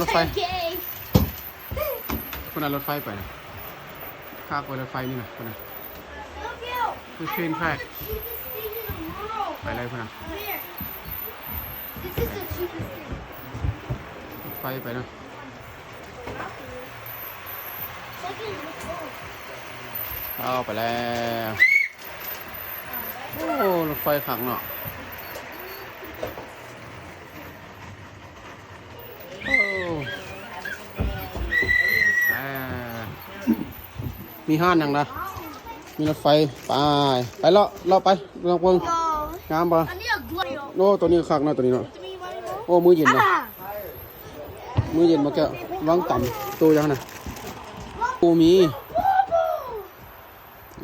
ລົດໄຟ ພຸ້ນນະ ລົດໄຟໄປນະ ຄາກໄວ້ລົດໄຟນີ້ນະ ພຸ້ນນະ ຄືເທຣນແທຣັກ ໄປເລີຍພຸ້ນນະ ລົດໄຟໄປນະ ເອົາໄປແລ້ວ ໂອ້ ລົດໄຟຄັກເນາະ. ໂອ້ ອ່າ ມີຮ້ານຫຍັງນະ ມີລົດໄຟ ໄປ ໄປເລາະ ເລາະໄປ ລອງເບິ່ງ ງາມບໍ່? ໂອ້ ໂຕນີ້ຄັກເນາະ ໂຕນີ້ເນາະ ໂອ້ ມື້ເຢັນເນາະ ມື້ເຢັນມາແກ້ວ ວາງຕຳ ໂຕຫຍັງນະ ໂອ້ ມີ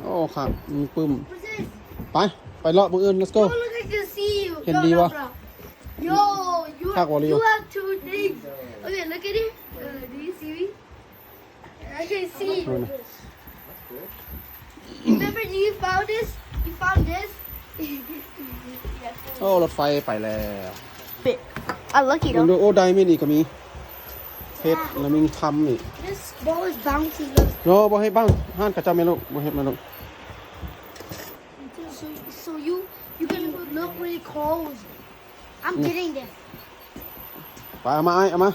ໂອ້ ຄັກ ມີປຶ້ມ ໄປ ໄປເລາະມື້ອື່ນ let's go. Yo, look, I can see you. ເຫັນດີບໍ່? Yo, you, ຄັກບໍ່ you have two things. Okay, look at it. Uh, do you see me? I can see you. ໂອ້ນະ Remember, you found this? You found this? ໂອ້ ລົດໄຟໄປແລ້ວ Unlucky ເບິ່ງດູ though. ໂອ້ ໄດມອນອີກກໍມີ ເພັດ ແລ້ວມີຄຳອີກ This ball is bouncing. Look. ໂອ້ ບໍ່ໃຫ້ບັງ ຮ້ານເຂົາເຈົ້າແມ່ລູກ ບໍ່ເຮັດແມ່ລູກ So, so you, you can look really close. I'm getting this. ໄປ ເອົາມາອ້າຍ ເອົາມາ